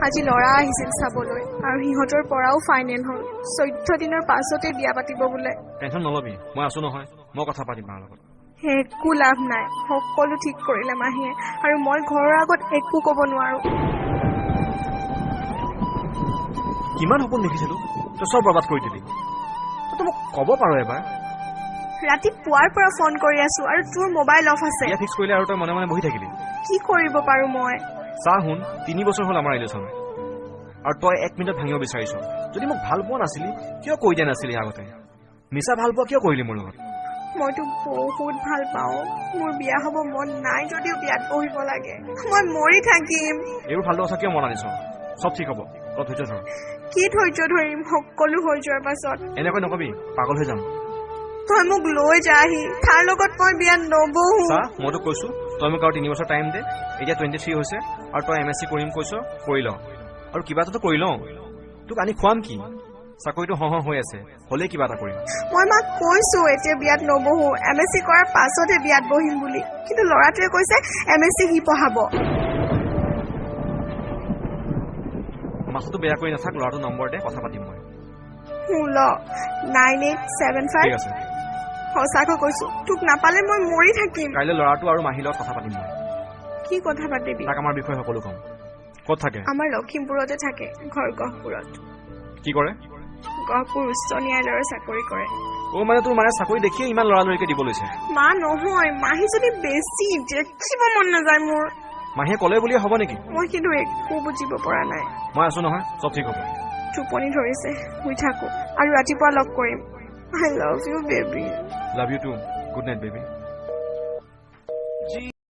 আজি ল'ৰা আহিছিল চাবলৈ আৰু সিহঁতৰ পৰাও ফাইনেল হ'ল। 14 দিনৰ পাছতে বিয়া পাতিব বোলে। টেনশ্যন নলবি, মই আছো নহয়, মই কথা পাতিম মাৰ লগত। একো লাভ নাই, সকলো ঠিক কৰিলে মাহীয়ে আৰু মই ঘৰৰ আগত একো ক'ব নোৱাৰো। কিমান সপোন দেখিছিলো, তই চব বৰবাদ কৰি দিলি। তই মোক ক'ব পাৰ এবাৰ। ৰাতিপুৱাৰ পৰা ফোন কৰি আছো আৰু তোৰ মোবাইল অফ আছে। বিয়া ফিক্স কৰিলে আৰু তই মনে মনে বহি থাকিলি। কি কৰিব পাৰো মই? চা শুন, 3 বছৰ হ'ল আমাৰ ৰিলেশ্যন আৰু তই 1 মিনিটত ভাঙিব বিচাৰিছ। যদি মোক ভাল পোৱা নাছিলি কিয় কৈ দিয়া নাছিলি আগতে? মিছা ভাল পোৱা কিয় কৰিলি মোৰ লগত? মই তোক বহুত ভাল পাওঁ। মোৰ বিয়া হ'ব মন নাই যদিও বিয়াত বহিব লাগে। মই মৰি থাকিম। এইবোৰ ফাল্টু কথা কিয় মন আনিছ? চব ঠিক হ'ব, অলপ ধৈৰ্য ধৰ। কি ধৈৰ্য ধৰিম সকলো হৈ যোৱাৰ পাছত? এনেকৈ নকবি, পাগল হৈ যাম। তই মোক লৈ যা আহি, তাৰ লগত মই বিয়াত নবহো। চা, মই তোক কৈছো, তই মোক আৰু 3 বছৰ টাইম দে। এতিয়া 23 হৈছে আৰু তই MSc কৰিম কৈছ, কৰি ল। আৰু কিবা এটাতো কৰি লওঁ। তোক আনি খুৱাম কি? চাকৰিটো হহ হৈ আছে, হ'লেই কিবা এটা কৰিম। মই মাক কৈছো এতিয়া বিয়াত নবহো, MSc কৰাৰ পাছতহে বিয়াত বহিম বুলি। কিন্তু ল'ৰাটোৱে কৈছে MSc সি পঢ়াব। মাথাটো বেয়া কৰি নাথাক, ল'ৰাটোৰ নম্বৰ দে, কথা পাতিম মই। ল, 9875। ঠিক আছে। সঁচাকৈ কৈছো, তোক নাপালে মই মৰি থাকিম। কাইলৈ ল'ৰাটো আৰু মাহীৰ লগত কথা পাতিম মই। কি কথা পাতিবি? তাক আমাৰ বিষয়ে সকলো কম। ক'ত থাকে? আমাৰ লখিমপুৰতে থাকে, ঘৰ গহপুৰত। কি কৰে? গহপুৰ উচ্চ ন্যায়ালয়ৰ চাকৰি কৰে। অ, মানে তোৰ মায়ে চাকৰি দেখিয়ে ইমান লৰালৰিকে দিব লৈছে? মা নহয়, মাহীজনী বেছি দেখিব মন নাযায় মোৰ। মাহীয়ে ক'লে বুলিয়ে হ'ব নেকি? মই কিন্তু একো বুজিব পৰা নাই। মই আছো নহয়, চব ঠিক হ'ব। টোপনি ধৰিছে, শুই থাকো আৰু ৰাতিপুৱা লগ কৰিম। I love you baby. Love you too. Good night baby.